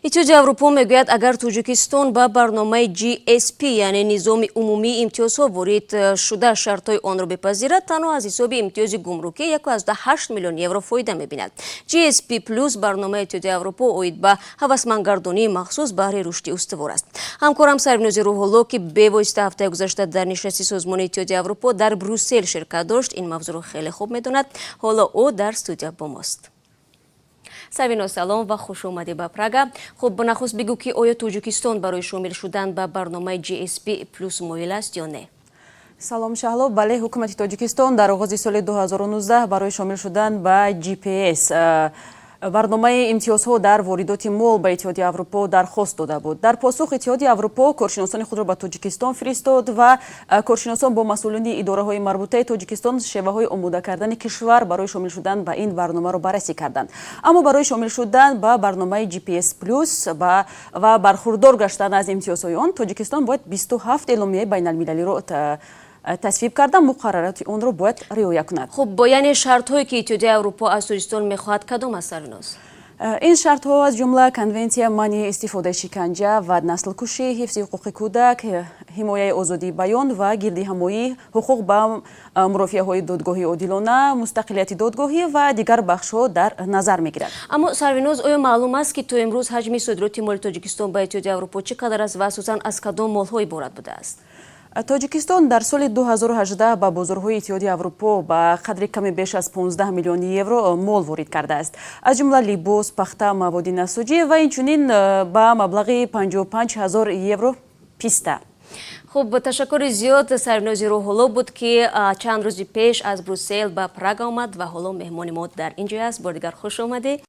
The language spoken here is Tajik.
Иттиҳоди Аврупо мегӯяд, агар Тоҷикистон ба барномаи GSP, яъне низоми умумии имтиёзҳо, ворид шуда, шартҳои онро бипазирад, танҳо аз ҳисоби имтиёзи гумрукӣ 1,8 миллион евро фоида мебинад. GSP Плюс барномаи Иттиҳоди Аврупо оид ба ҳавасмандгардонии махсус баҳри рушди устувор аст. Ҳамкорам Сарвинози Рӯҳулло, ки бевосита ҳафтаи гузашта дар нишасти Созмони Иттиҳоди Аврупо дар Брюссел ширкат дошт, ин мавзӯъро хеле хуб медонад. Ҳоло ӯ дар студия бо мост. Сарвиноз, салом ва хушомадӣ ба Прага. Хуб, нахуст бигӯ, ки оё Тоҷикистон барои шомил шудан ба барномаи GSP Плюс моил аст ё не? Салом, Шаҳло. Бале, ҳукумати Тоҷикистон дар оғози соли 2019 барои шомил шудан ба GPS, барномаи имтиёзҳо дар воридоти мол ба Иттиҳоди Аврупо, дархост дода буд. Дар посух Иттиҳоди Аврупо коршиносони худро ба Тоҷикистон фиристод ва коршиносон бо масъулини идораҳои марбутаи Тоҷикистон шеваҳои омода кардани кишвар барои шомил шудан ба ин барномаро баррасӣ карданд. Аммо барои шомил шудан ба барномаи GPS Плюс ва бархурдор гаштан аз имтиёзҳои он Тоҷикистон бояд 27 эъломияи байналмилалиро тасвиб карда, муқаррароти онро бояд риоя кунад. Хуб, яъне шартҳое, ки Иттиҳоди Аврупо аз Тоҷикистон мехоҳад, кадом аст, Сарвиноз? Ин шартҳо аз ҷумла Конвенсия манъи истифодаи шиканҷа ва наслкушӣ, ҳифзи ҳуқуқи кӯдак, ҳимояи озодии баён ва гирдиҳамоӣ, ҳуқуқ ба мурофиаҳои додгоҳии одилона, мустақилияти додгоҳӣ ва дигар бахшҳо дар назар мегирад. Аммо, Сарвиноз, оё маълум аст, ки то имрӯз ҳаҷми содироти моли Тоҷикистон ба Иттиҳоди Аврупо чӣ қадар аст ва асосан аз кадом молҳо иборат будааст? Тоҷикистон дар соли 2018 ба бозорҳои Иттиҳоди Аврупо ба қадри каме беш аз 15 миллион евро мол ворид кардааст, аз ҷумла либос, пахта, маводи насоҷӣ ва инчунин ба маблағи 55 ҳазор евро писта. Хуб, ташаккури зиёд. Сарвинози Рӯҳулло буд, ки чанд рӯзи пеш аз Брюссел ба Прага омад ва ҳоло меҳмони мо дар ин ҷой аст. Бори дигар хуш омадӣ.